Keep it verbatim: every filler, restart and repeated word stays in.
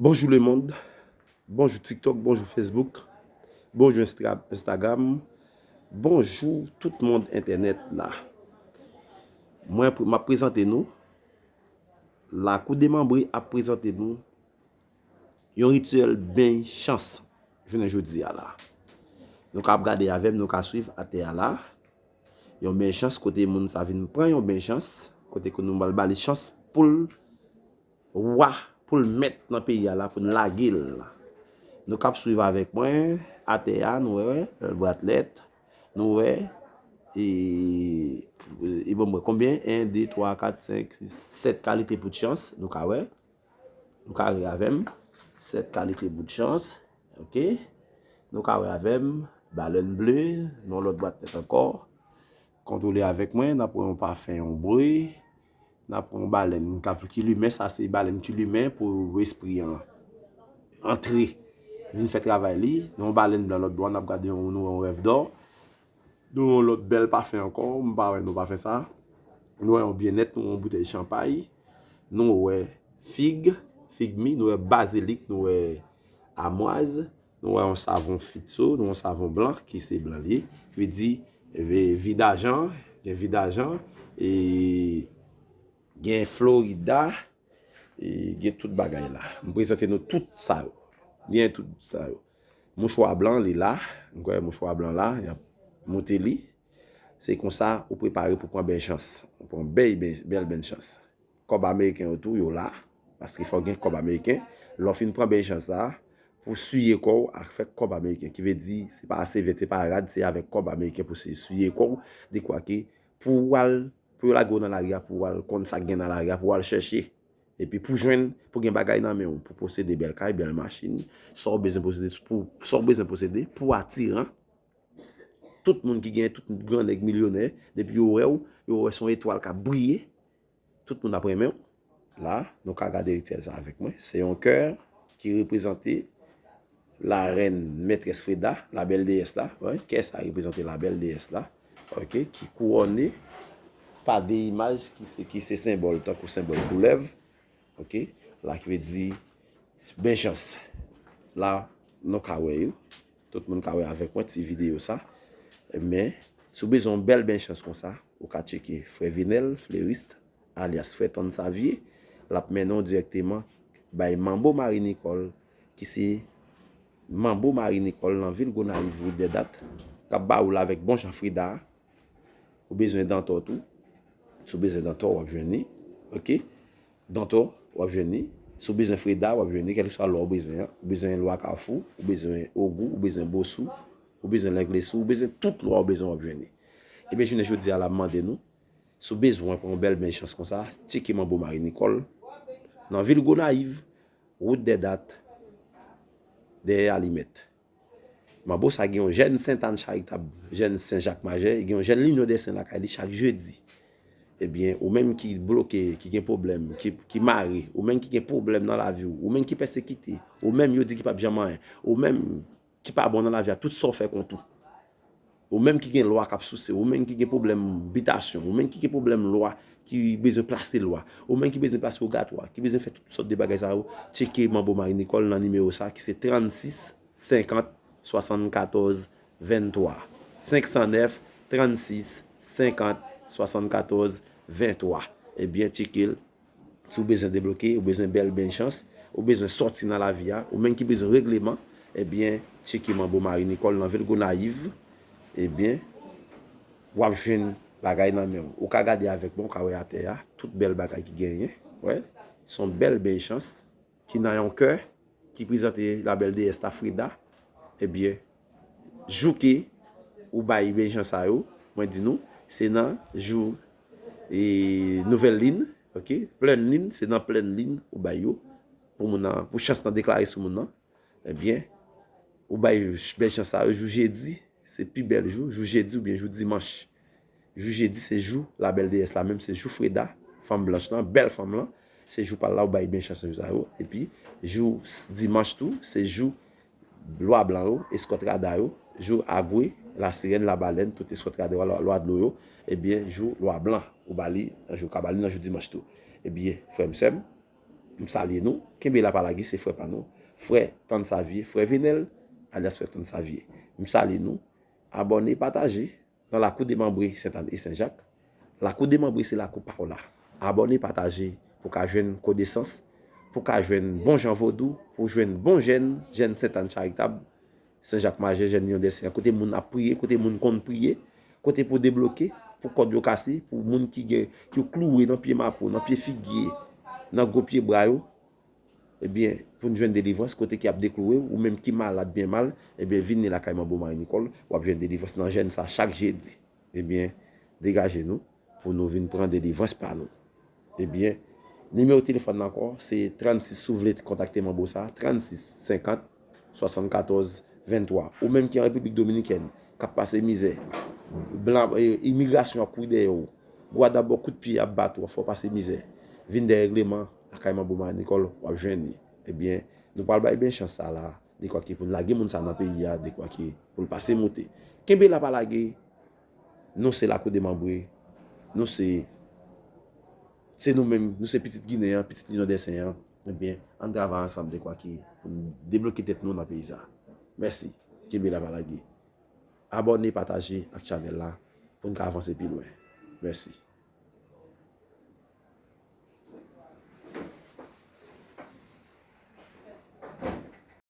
Bonjou lemonn, bonjou TikTok, bonjou Facebook, bonjou Instra- Instagram, bonjou tout mond entènèt la. Mwen, m ap prezante nou, Lakou Demanbre ap prezante nou yon rityèl beny chans jounen jodi a la. Nou ka ap gade avè m, nou ka swiv atè a la. Yon beny chans kote moun sa vin pran yon beny chans, kote ke nou pral ba li chans pou l wa, pou l mèt nan peyi a la, pou n lage l. Nou k ap swiv avèk mwen, atè a, nou wè, bwatlèt, nou wè, e, e bon, mwen, konbyen? En, de, twa, kat, senk, sis, sèt kalite bout chans, nou ka wè. Nou ka wè avè m, sèt kalite bout chans, oke? Nou ka wè avè m, balèn ble, nan lòt bwatlèt ankò. Kontwole avèk mwen, n ap wè yon pafen, yon bri, n ap wè yon balèn k ap, ki limen, sa se balèn ki limen pou espri an antre, vin fè travay li. Nan yon balèn blan lòt bò, n ap gade yon, nou wè yon rèv dò. Nou wè yon lòt bèl pafen ankò, m pa wè non pafen sa. Nou wè yon byennèt, nou wè yon boutèy chanpay. Nou wè fig, fig mi, nou wè bazilik, nou wè amwaz, nou wè yon savon fitso, nou wè yon savon blan ki se blan li ye. Ki vle di, vi- vidajan, gen vidajan, e gen florida, e gen tout bagay la. M prezante nou tout sa yo. Gen tout sa yo. Mouchwa blan, li la. M kwè mouchwa blan la, y ap moute li. Se konsa ou prepare pou pran bèl chans. Ou pran bèl, bèl, bèl bèl chans. Kòb ameriken yo tou, yo la. Paske fò gen kòb ameriken. Lè w fin pran bèl chans la, pou siye kò w ak fè kòb ameriken. Ki vle di, se pa sevè, se pa rad, se avèk kòb ameriken pou si- siye kò w. Dekwa ke pou w al, pou yo lage w nan lari a, pou w al konn sa k gen nan lari a, pou w al chèche. Epi pou jwenn, pou gen bagay nan men w, pou posede bèl kay, bèl machin, sa w bezwen posede, pou, sa w bezwen posede, pou atiran. Tout moun ki gen, tout gran nèg milyonè, depi yo wè w, yo wè se yon etwal k ap briye, tout moun ap renmen w. La, nou ka gade rityèl sa avèk mwen. Se yon kè ki reprezante larèn, mètrès Freda, labèl deyès la. Wè, kè sa reprezante labèl deyès la. Oke, ki kouwone pa de imaj ki se, ki se senbòl, tankou senbòl koulèv. Oke, la ki vle di bèl chans. La, nou ka wè yo. Tout moun ka wè avèk mwen ti videyo sa. Men, si w bezwen yon bèl bèl chans konsa, ou ka tcheke frè Venel, flerist, alyas frè Tann Savye. L ap mennen w dirèkteman bay Manbo Marie Nicole, ki se Manbo Marie Nicole nan vil Gonayiv, wout Dèdat, k ap ba ou l avèk bon jan Freda. Ou bezwen dantò tou. Si w bezwen dantò, w ap jwenn li. Oke? Dantò, w ap jwenn li. Si w bezwen Freda, w ap jwenn li, kèlkeswa lwa w bezwen an. Ou bezwen lwa Kafou, ou bezwen Ogou, ou bezwen Bosou, ou bezwen Lenglesou, ou bezwen tout lwa w bezwen, w ap jwenn li. Ebyen, jounen jodi a la, m mande nou, si w bezwen pran yon bèl bèl chans konsa, tcheke Manbo Marie Nicole nan vil Gonayiv, wout Dèdat, dèyè Alimèt. Manbo sa gen yon jèn Sentàn Charitab, jèn Sen Jak Majè, gen yon jèn Linyon dè Sen lakay li chak jedi. Ebyen, ou menm ki bloke, ki gen pwoblèm, ki, ki mare, ou menm ki gen pwoblèm nan lavi w, ou menm ki pèsekite, ou menm yo di ki p ap janm anyen, ou menm ki pa bon nan lavi a, tout sa w fè kont ou. Ou menm ki gen lwa k ap souse w, ou menm ki gen pwoblèm bitasyon, ou menm ki gen pwoblèm lwa, ki bezwen plase lwa, ou menm ki bezwen plase ogatwa, ki bezwen fè tout sòt de bagay sa yo, tcheke Manbo Marie Nicole nan nimewo sa ki se trannsis senkant swasannkatòz venntwa. Senk san nèf trannsis senkant swasannkatòz venntwa. Ebyen, tcheke l. Si w bezwen debloke, ou bezwen bèl bèl chans, ou bezwen sòti nan lavi a, ou menm ki bezwen regleman, ebyen, tcheke Manbo Marie Nicole nan vil Gonayiv, ebyen, w ap jwenn bagay nan men w. Ou ka gade avèk mwen, ou ka wè atè a, tout bèl bagay ki genyen, wè, se yon bèl bèl chans ki nan yon kè, ki prezante labèl deyès la Freda, ebyen, jou ke ou bay bèl chans sa yo, mwen di nou, se nan jou e nouvèl lin, oke? Plèn lin, se nan plèn lin ou bay yo, pou moun nan, pou chans lan deklare sou moun nan. Ebyen, ou bay bèl chans sa yo jou jedi, se pi bèl jou, jou jedi oubyen jou dimanch. Jou jedi se jou labèl deyès la menm, se jou Freda, fanm blanch lan, bèl fanm lan, se jou pa l la ou bay bèl chans jou sa yo. Epi, jou dimanch tou, se jou lwa blan yo, eskòt rada yo, jou Agwe, lasirèn, labalèn, tout eskòt rada yo, lwa, lwa dlo yo, ebyen, jou lwa blan, ou ba li, jou, ka ba li nan jou dimanch tou. Ebyen, frè m, sè m, M salye nou. Kenbe la pa lage, se frè pa nou. Frè Tann Savye, frè Venel, alyas frè Tann Savye. M salye nou. Abòne, pataje. Nan lakou demanbre Sentàn e Senjak. Lakou demanbre se lakou pa w la. Abòne, pataje pou ka jwenn konesans, pou ka jwenn bon jan vodou, pou jwenn bon jèn, jèn Sentàn charitab, Senjak Majè, jèn Lyon dè Sen, kote moun ap priye, kote moun konn priye, kote pou debloke, pou kòd yo kase, pou moun ki gen, ki klouwe nan pye mapo, nan pye figye, nan gwo pye bra yo. Ebyen, pou n jwenn delivrans, kote ki ap deklouwe, ou menm ki malad byen mal, ebyen, vini lakay Manbo Marie Nicole, w ap jwenn delivrans nan jèn sa chak jedi. Ebyen, degaje nou pou nou vin pran delivrans pa nou. Ebyen, nimewo telefòn nan ankò, se trannsis, si w vle kontakte Manbo sa, trannsis senkant swasannkatòz venntwa. Ou menm ki an Repiblik Dominikèn, k ap pase mizè, blan, e, imigrasyon ap kouri dèyè w, Gwadap ba w kout pye ap bat ou, fè w pase mizè. Vin dèyè regleman lakay Manbo Marie Nicole, w ap jwenn li. Ebyen, nou pral bay byen chans sa la, dekwa ki pou n lage moun sa nan peyi a, dekwa ki pou l pase moute. Kenbe la pa lage, nou se lakou demanbre, nou se, se nou menm, nou se pitit Ginen an, pitit Lyon dè Sen an. Ebyen, ann travay ansanm dekwa ki pou n debloke tèt nou nan peyi sa. Mèsi. Kenbe la pa lage. Abòne, pataje ak chanèl la pou n ka avanse pi lwen. Mèsi.